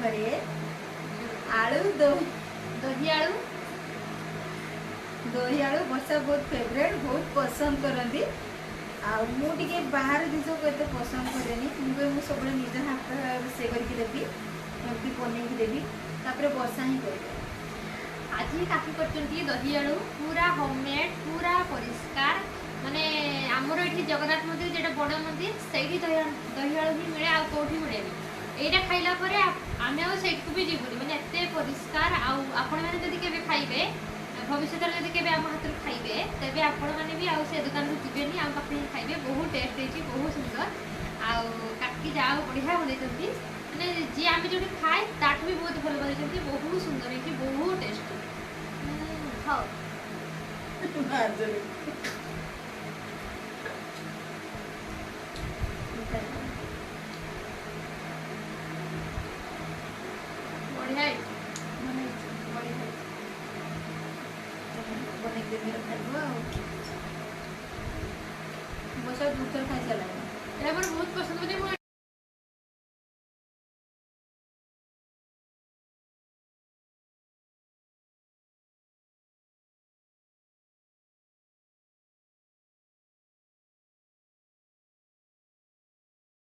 ଘରେ ଆଳୁ ଦହି, ଦହି ଆଳୁ। ଦହି ଆଳୁ ବର୍ଷା ବହୁତ ଫେଭରେଟ୍, ବହୁତ ପସନ୍ଦ କରନ୍ତି। ଆଉ ମୁଁ ଟିକେ ବାହାର ଜିନିଷକୁ ଏତେ ପସନ୍ଦ କରେନି। ମୁଁ କହେ ମୁଁ ସବୁବେଳେ ନିଜ ହାତ ରୋଷେଇ କରିକି ଦେବି, ଏମିତି ବନେଇକି ଦେବି, ତାପରେ ବର୍ଷା ହିଁ କରିବ। ଆଜି କାକି କରିଛନ୍ତି ଦହି ଆଳୁ, ପୁରା ହୋମମେଡ୍, ପୁରା ପରିଷ୍କାର। ମାନେ ଆମର ଏଠି ଜଗନ୍ନାଥ ମନ୍ଦିର ଯେଟା ବଡ଼ ମନ୍ଦିର, ସେଇଠି ଦହି ଆଳୁ ହିଁ ମିଳେ, ଆଉ କେଉଁଠି ମିଳେନି। ଏଇଟା ଖାଇଲା ପରେ ଆମେ ଆଉ ସେଇଠିକୁ ବି ଯିବୁନି, ମାନେ ଏତେ ପରିଷ୍କାର। ଆଉ ଆପଣମାନେ ଯଦି କେବେ ଖାଇବେ, ଭବିଷ୍ୟତରେ ଯଦି କେବେ ଆମ ହାତରୁ ଖାଇବେ, ତେବେ ଆପଣମାନେ ବି ଆଉ ସେ ଦୋକାନକୁ ଯିବେନି, ଆମ ପାଖରେ ହିଁ ଖାଇବେ। ବହୁତ ଟେଷ୍ଟ ହେଇଛି, ବହୁତ ସୁନ୍ଦର। ଆଉ କାକି ଯାହା ବଢ଼ିଆ ବନେଇଛନ୍ତି, ମାନେ ଯିଏ ଆମେ ଯେଉଁଠି ଖାଏ ତାଠୁ ବି ବହୁତ ଭଲ ବନେଇଛନ୍ତି। ବହୁତ ସୁନ୍ଦର ହେଇଛି, ବହୁତ ଟେଷ୍ଟି। ହଉ, ବଢ଼ିଆ ହେଇଛି, ବଢ଼ିଆ ହେଇଛି। ବନେଇକି ଦେବି, ଖାଇବ। ଆଉ ବର୍ଷା ଦୁଇଥର ଖାଇସାରିଲାଣି। ଏଇଟା ମୋର ବହୁତ ପସନ୍ଦ ବୋଲି ମୁଁ